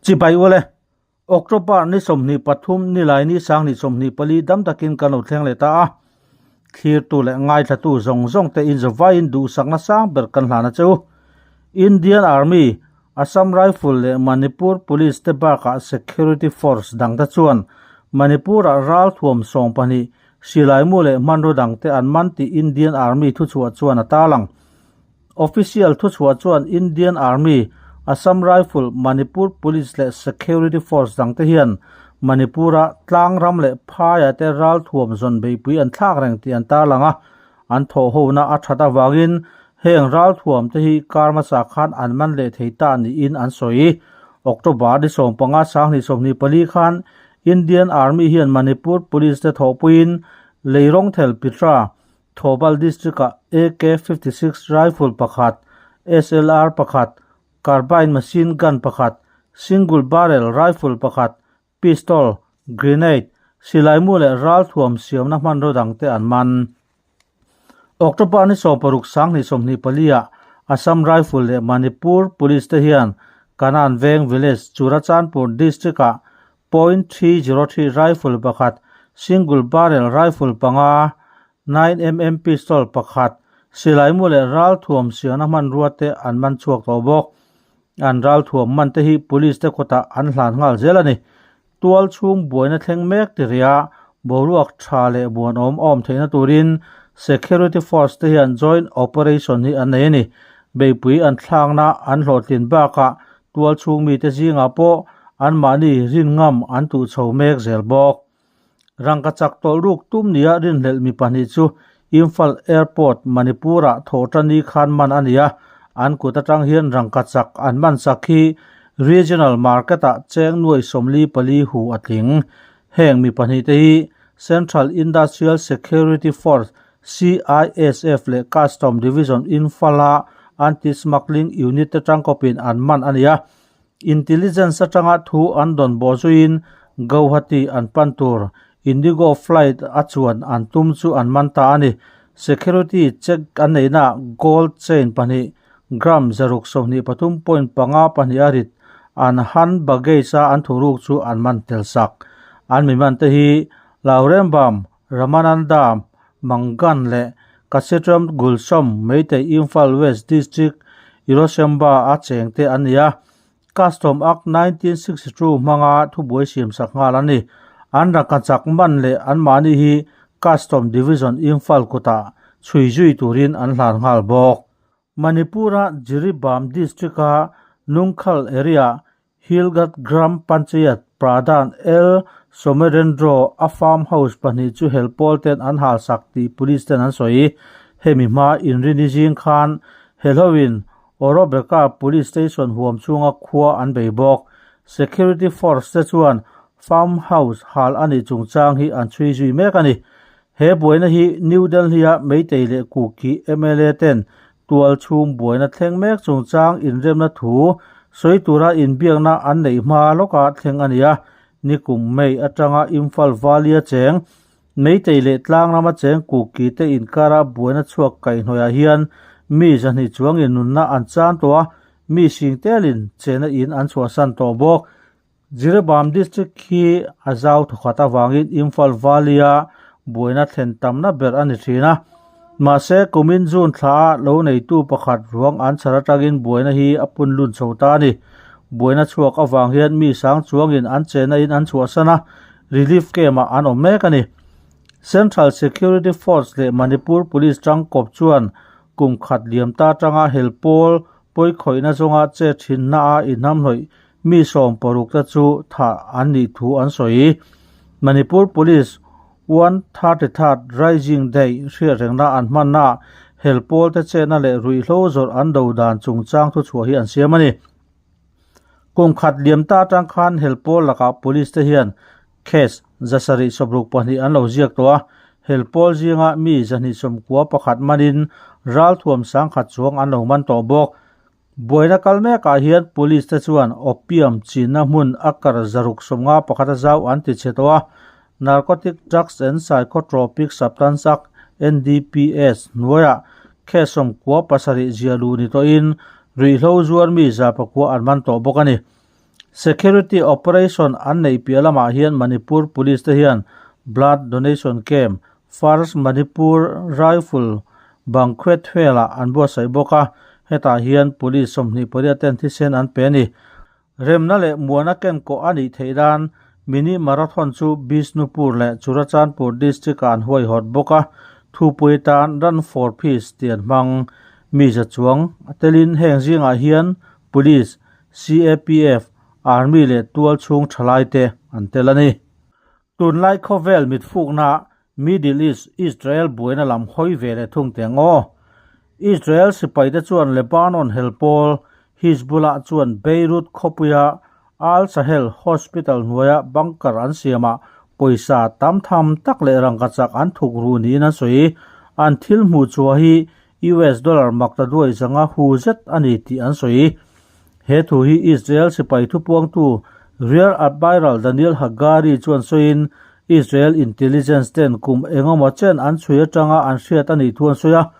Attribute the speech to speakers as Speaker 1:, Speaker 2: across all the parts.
Speaker 1: Chibai ule, October ni 23 nilai ni 2024 dam takin kan lo thleng leh ta a. Thlirtu leh ngaithlatu zawng zawng te in zawaiin duhsakna sang ber kan hlan a che u. Indian Army, Assam Rifle leh Manipur Police te bakah Security Force dangte chuan Manipur-ah ral thuam 12 silaimu leh hmanraw dangte an man tih Indian Army thuchhuah chuan a tarlang. Official thuchhuah chuan Indian Army, Assam Rifle, Manipur Police leh Security Force dangte hian Manipur-a tlang ram leh phaiah te ral thuam zawn beihpui an thlak reng tih an tarlang a, an thawhhona a that avangin heng ral thuam te hi kar hmasa khan an man leh thei ta niin an sawi. October ni 15 2024 khan Indian Army hian Manipur Police te thawhpuiin Leirawngthel Pitra, Thoubal District-ah AK-56 rifle pakhat, SLR pakhat, carbine machine gun pakhat, single barrel rifle pakhat, pistol, grenade, silaimu leh ral thuam siamna hmanraw dangte an man. October ni 16 2024-ah Assam Rifle leh Manipur Police te hian Kanan Veng Village, Churachandpur District-ah .303 rifle pakhat, single barrel rifle panga, 9mm pistol pakhat, silaimu leh ral thuam siamna hmanrua te an man chhuak tawh bawk. An ral thuam man te hi police te kawtah an hlan nghal zel a ni. Tual chhung buaina thleng mek ti ria boruak tha leh buanawm a awm theihna turin security force te hian joint operation hi an nei a ni. Beihpui an thlakna an hlawhtlin bakah Tual chhung mite zingah pawh anmahni rin ngam an tuh chho mek zel bawk. Rangka chak tawlh ruk tum nia rinhlelh mi pahnih chu Imphal Airport, Manipur-ah thawhṭani khan man a ni a, an kut aṭang hian rangka chak an man sak hi Regional Market-ah cheng nuai 44 hu a tling. Heng mi pahnihte hi Central Industrial Security Force, CISF, leh Custom Division Imphal-a Anti-Smuggling Unit te tangkawpin an man a ni a. Intelligence atanga thu an dawn bawh zuiin Guwahati an pan tur Indigo flight a chuan an tum chu an man ta a ni. Security check an neihnaah gold chain pahnih gram 623.52 a rit an hand baggage a an thuruk chu an man tel sak. An mi man te hi Laurembam, Ramananda, Mangan leh Kasitram Gulsom, Meitei Imphal West District, Iroshemba a cheng te an ni a. Custom Act 1962 hmanga thubuai siam sak nghal a ni. An rangka chak man leh anmahni hi Custom Division Imphal kutah chhui zui turin an hlan nghal bawk. Manipur-a Jiribam District-a Nungkhal area Hilghat Gram Panchayat Pradhan L Somerendro a farm house pahnih chu helpawl ten an hal sak tih police ten an sawi. Hemi hma inrini zing khan helhoin Orobeka Police Station huam chhunga khua an bei bawk. Security force te chuan farm house hal a nih chungchang hi an chhui zui mek a ni. He buaina hi New Delhi-a Meitei leh Kuki mla ten tual chhung buaina thleng mek chungchang inremna thu sawi tura inbiakna an neih hma lawka thleng a ni a. Nikum May atanga Imphal Valley-a cheng Meitei leh tlang rama cheng Kuki te inkara buaina chhuak kaihhnawihah hian mi zahnih chuangin nunna an chan tawh a, mi sing telin chena in an chhuahsan tawh bawk. Jiribam District hi a zau thawkhat avangin Imphal Valley-a buaina thlen tamna ber a ni thin a. Mahse, kumin June thlaah lo neitu pakhat ruang an chhar atangin buaina hi a pun lun chho ta a ni. Buaina chhuak avang hian mi sang chuangin an chenna in an chhuahsan a, relief camp-ah an awm mek a ni. Central Security Force leh Manipur Police tangkawp chuan kum khat liam ta atanga hel pawl pawikhawihna zawnga che thinna a inhnamhnawih Mi 60 te chu thah an nih thu an sawi. Manipur Police 133rd Rising Day hriatrengna an hmannaah hel pawl te chetna leh ruihhlo zawrh an do dan chungchang thuchhuah hi an siam a ni. Kum khat liam ta atang khan hel pawl lakah police te hian case 762 an lo ziak tawh a, hel pawl zinga mi 291 manin ralthuam 10,000 chuang an lo man tawh bawk. Buaina kal mekah hian police te chuan opium chinna hmun a kar 651 a zau an ti chhe tawh a, Narcotic Drugs and Psychotropic Substance Act, NDPS, hnuaiah case 97 zia luh ni tawhin ruihhlo zuar mi 9 an man tawh bawk a ni. Security operation an neih piah lamah hian Manipur Police te hian Blood Donation Camp, First Manipur Rifle Banquet velah an buatsaih bawk a, hetah hian Police 28 ten thisen an pe a ni. Remna leh muana kenkawh a nih theih nan Mini Marathon chu Bishnupur leh Churachandpur District-ah an huaihawt bawk a, thupui tan Run for Peace tih an hmang. Mi za chuang a telin heng zingah hian Police, CAPF, Army leh tual chhung thalaite an tel a ni. Tunlai khawvel mitfukna Middle East Israel buaina lam hawi ve leh thung teh ang aw. Israel sipaite chuan Lebanon hel pawl Hizbullah chuan Beirut khawpuia Al Sahel Hospital hnuaia bunker an siamah pawisa tam tham tak leh rangkachak an thuk ru niin an sawi. An thil hmuh chhuah hi US dollar makta duai zanga hu zet a ni tih an sawi. He thu hi Israel sipai thupuangtu Rear Admiral Daniel Hagari chuan sawiin Israel intelligence ten kum engemaw chen an chhui atanga an hriat a nih thu an sawi a,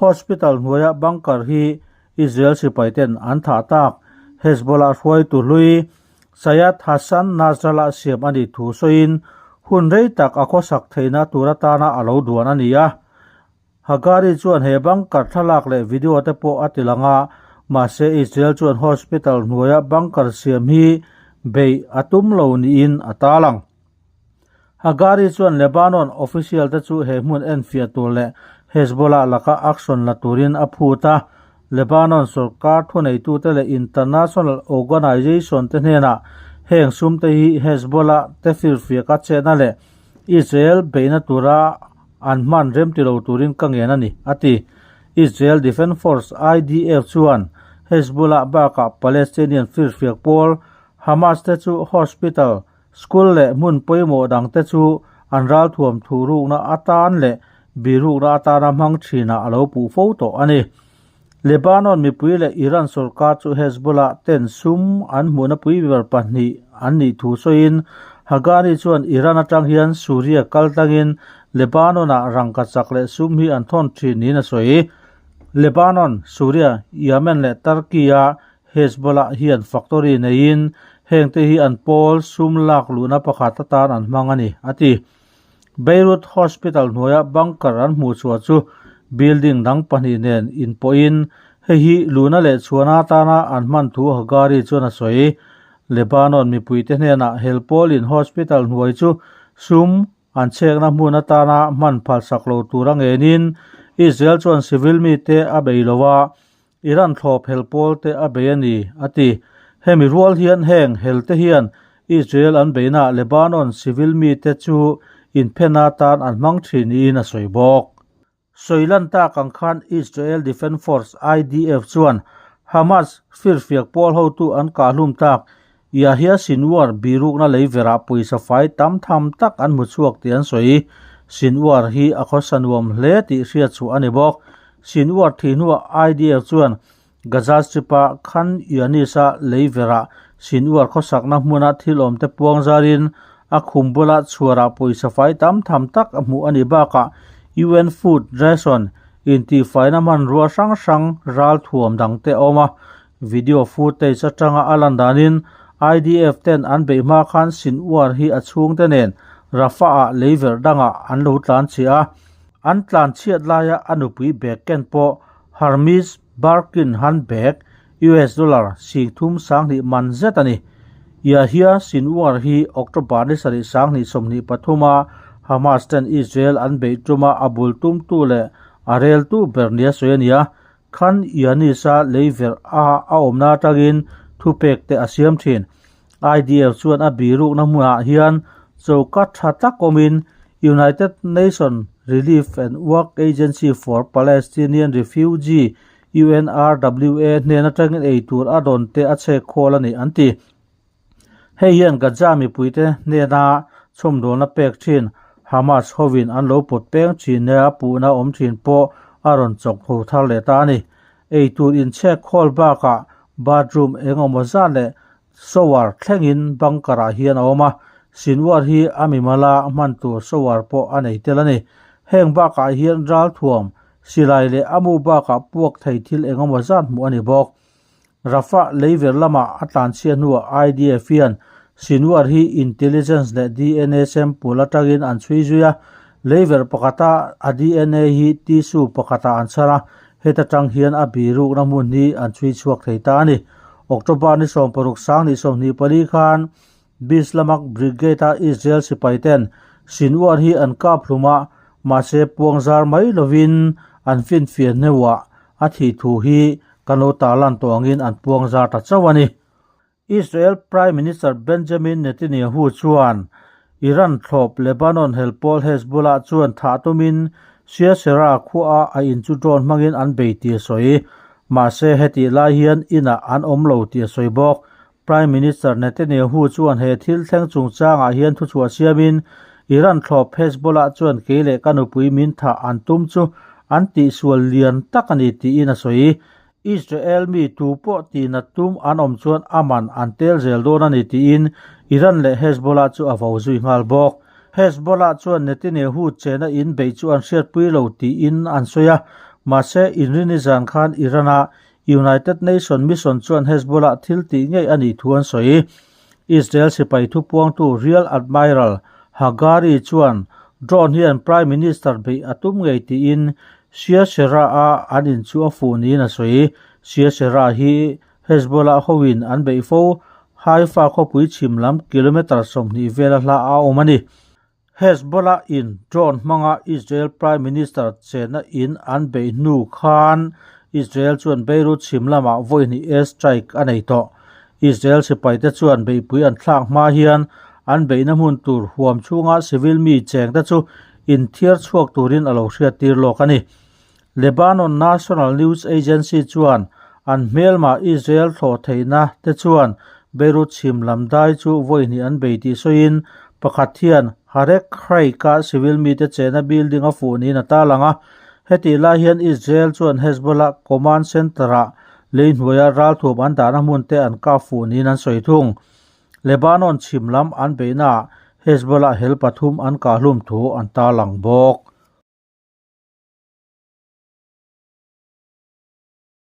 Speaker 1: hospital hnuaia bunker hi Israel sipai ten an thah tak. Hezbollah hruaitu hlui Sayyad Hassan Nasrallah siam a nih thu sawiin hun rei tak a khawsak theihna tur atana a lo duan a ni a. Hagari chuan he bunker thlalak leh video te pawh a ti lang a, mahse Israel chuan hospital hnuaia bunker siam hi beih a tum lo niin a talang. Hagari chuan Lebanon official te chu he hmun enfiah tur leh Hezbollah laka action la turin a phut a, Lebanon sorkar thuneitute leh international organization te hnenah heng sum te hi Hezbollah te firfiaka chetna leh Israel beihna tura an hman rem ti lo turin ka ngen a ni, a ti. Israel Defense Force, IDF, chuan Hezbollah bakah Palestinian firfiak pawl Hamas te chu hospital, school leh hmun pawimawh dang te chu an ralthuam thuhrukna atan leh birukna atana hmang thinah a lo puh fo tawh a ni. Lebanon mipui leh Iran sorkar chu Hezbollah ten sum an hmuhna pui ber pahnih an nih thu sawiin Hagari chuan Iran atang hian Suria kal tlangin Lebanon-ah rangkachak leh sum hi an thawn thin niin a sawi. Lebanon, Suria, Yemen leh Turkey-a Hezbollah hian factory neiin hengte hi an pawl sum lak luhna pakhat atan an hmang a ni, a ti. Beirut Hospital hnuaia bunker an hmuh chhuah chu building dang pahnih nen inpawhin hei hi luna leh chhuana atana an hman thu Hagari chuan a sawi. Lebanon mipuite hnenah helpawlin hospital hnuai chu sum an chhekna hmun atana hman phalsak lo tur a ngenin Israel chuan civil mite a bei lo a, Iran thlawp hel pawl te a bei a ni, a ti. Hemi rual hian heng hel te hian Israel an beihnaah Lebanon civil mite chu inphen atan an hmang thin niin a sawi bawk. Sawi lan tak ang khan Israel Defense Force, IDF, chuan Hamas firfiak pawl hotu an kahhlum tak Yahya Sinwar birukna lei verah pawisa fai tam tham tak an hmu chhuak tih an sawi. Sinwar hi a khawsa nuam hle tih hriat chhuah a ni bawk. Sinwar thih hnuah IDF chuan Gaza Strip-a Khan Younis-a lei verah Sinwar khawsakna hmuna thil awmte puang zarin a khum bula chhuarah pawisa fai tam tham tak a hmuh a ni bakah UN Food Ration intihfaina hmanrua hrang hrang ral thuam dangte a awm a. Video footage atanga a lan danin IDF ten an beih hma khan Sinwar hi a chhungte nen Rafah-ah leiverh dangah an lo tlan chhiah a. An tlan chhiat laia a nupui bag ken pawh Hermes Birkin handbag US dollar 30 sanghnih man zet a ni. Yahya Sinwar hi October ni sarih sanghnih sawmhnih pathuma Hamas ten Israel an beih tuma a bul tumtu leh a reltu ber nia sawi a ni a. Khan Younis-a leiverh a a awmna atangin thupek te a siam thin. IDF chuan a birukna hmunah hian choka tha tak awmin United Nations Relief and Work Agency for Palestinian Refugee, UNRWA, hnen atangin eitur a rawn te a chhek khawl a ni, an ti. Hei hian Gaza mipuite hnena chhawmdawlna pek thin Hamas hovin an lo pawt peng thin nia puhna awm thin pawh a rawn chawk ho thar leh ta a ni. Eitur inchhek khawl bakah bathroom eng emaw zat leh shower thlengin bunker ah hian a awm a, Sinwar hi a mimala hman tur shower pawh a nei tel a ni. Heng bakah hian ralthuam, silai leh a mu bakah puak thei thil eng emaw zat hmuh a ni bawk. Rafah leiver lama a tlanchhiat hnuah IDF hian Sinwar hi intelligence leh DNA sample atangin an chhui zui a, leiver pakhata a DNA hi tissue pakhatah an chhar a, heta tang hian a birukna hmun hi an chhui chhuak thei ta a ni. October ni 16 sang ni 24 khan Bislamak Brigade-a Israel sipaiten Sinwar hi an kap hlum a, mahse puangzar mai lovin an finfiah hnuah a thih thu hi kan lo tarlan tawh angin an puangzar ta chauh a ni. Israel Prime Minister Benjamin Netanyahu chuan Iran thlawp Lebanon helpawl Hezbollah chuan thah tumin Shia Sera khuaah a in chu drone hmangin an bei tih a sawi. Mahse hetih lai hian inah an awm lo tih a sawi bawk. Prime Minister Netanyahu chuan he thil thleng chungchangah hian thuchhuah siamin, Iran thlawp Hezbollah chuan kei leh ka nupui min thah an tum chu an tihsual lian tak a ni tiin a sawi. Israel mi tu pawh tihnat tum an awm chuan a man an tel zel dawn a ni tiin Iran leh Hezbollah chu a vo zui nghal bawk. Hezbollah chuan Netanyahu chena inbeih chu an hriatpui lo tiin an sawi a, mahse Inrini zan khan Iran-a United Nation Mission chuan Hezbollah thil tih ngei a nih thu an sawi. Israel sipai thupuangtu Rear Admiral Hagari chuan drone hian Prime Minister beih a tum ngei tiin Shia Sera-a an in chu a fuh niin a sawi. Shia Sera hi Hezbollah hoin an beih fo, Haifa khawpui chhim lam kilometre 20 vela hla a awm a ni. Hezbollah in drone hmanga Israel Prime Minister chenna in an beih hnu khan Israel chuan Beirut chhim lamah vawi hnih air strike a nei tawh. Israel sipaite chuan beihpui an thlak hma hian an beihna hmun tur huam chhunga civil mi chengte chu inthiar chhuak turin a lo hriattir lawk a ni. Lebanon National News Agency chuan an hmelmah Israel thlawh theihna te chuan Beirut chhim lam dai chu vawi hnih an bei tih sawiin pakhat hian Harek Hraik-a civil mite chehna building a fuh niin a tarlang a. Hetih lai hian Israel chuan Hezbollah command center-ah lei hnuaia ralthuam an dahna hmun te an kap fuh niin an sawi thung. Lebanon chhim lam an beihnaah Hezbollah hel pathum an kah hlum thu an tarlang bawk.